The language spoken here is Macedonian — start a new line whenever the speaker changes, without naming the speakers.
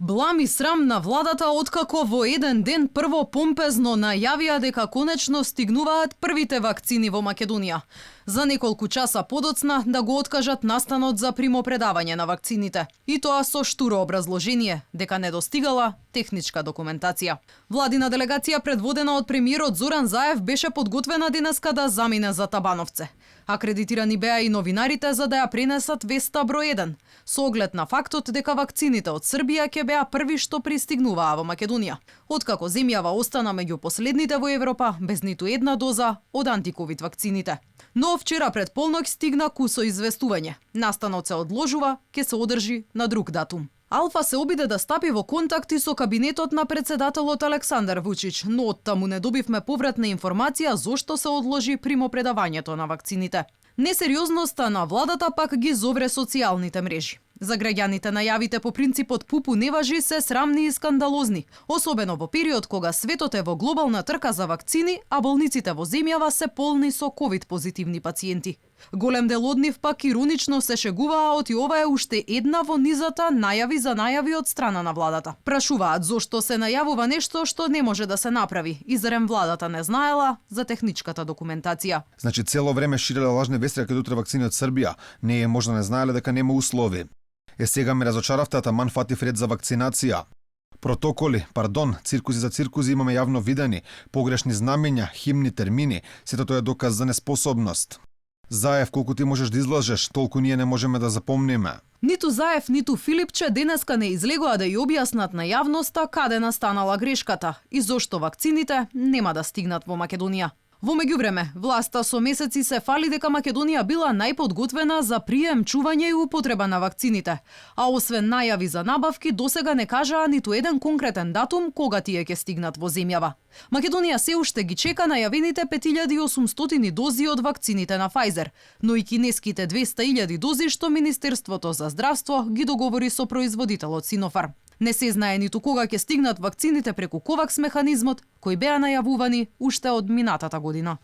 Блам и срам на владата откако во еден ден прво помпезно најавија дека конечно стигнуваат првите вакцини во Македонија. За неколку часа подоцна да го откажат настанот за примопредавање на вакцините. И тоа со штуро образложение дека не достигала техничка документација. Владина делегација предводена од премиерот Зоран Заев беше подготвена денеска да замине за Табановце. Акредитирани беа и новинарите за да ја пренесат веста број 1, со оглед на фактот дека вакцините од Србија ќе беа први што пристигнуваа во Македонија. Откако земјава остана меѓу последните во Европа без ниту една доза од антиковид вакцините. Но вчера пред полноќ стигна кусо известување. Настанот се одложува, ќе се одржи на друг датум. Алфа се обиде да стапи во контакти со кабинетот на председателот Александар Вучич, но оттаму не добивме повратна информација зошто се одложи примопредавањето на вакцините. Несериозноста на владата пак ги зовре социјалните мрежи. За граѓаните најавите по принципот пупу не важи се срамни и скандалозни, особено во период кога светот е во глобална трка за вакцини, а болниците во земјава се полни со ковид позитивни пациенти. Голем дел од нив пак иронично се шегуваа оти ова е уште една во низата најави за најави од страна на владата. Прашуваат зошто се најавува нешто што не може да се направи и зарем владата не знаела за техничката документација.
Значи цело време ширеле лажни вести дека утре вакцини од Србија, не е можда не знаеле дека нема услови. Сега ме разочаравте, таман фатив ред за вакцинација. Протоколи, циркузи за циркузи имаме јавно видени, погрешни знамења, химни термини, сето тоа е доказ за неспособност. Заев, колку ти можеш да излажеш, толку ние не можеме да запомниме.
Ниту Заев, ниту Филипче денеска не излегоа да ја објаснат на јавноста каде настанала грешката и зошто вакцините нема да стигнат во Македонија. Во меѓувреме, власта со месеци се фали дека Македонија била најподготвена за прием, чување и употреба на вакцините, а освен најави за набавки, досега не кажаа ниту еден конкретен датум кога тие ќе стигнат во земјава. Македонија се уште ги чека најавените 5800 дози од вакцините на Pfizer, но и кинеските 200.000 дози што Министерството за здравство ги договори со производителот Sinopharm. Не се знае ниту кога ќе стигнат вакцините преку Ковакс механизмот, кои беа најавувани уште од минатата година.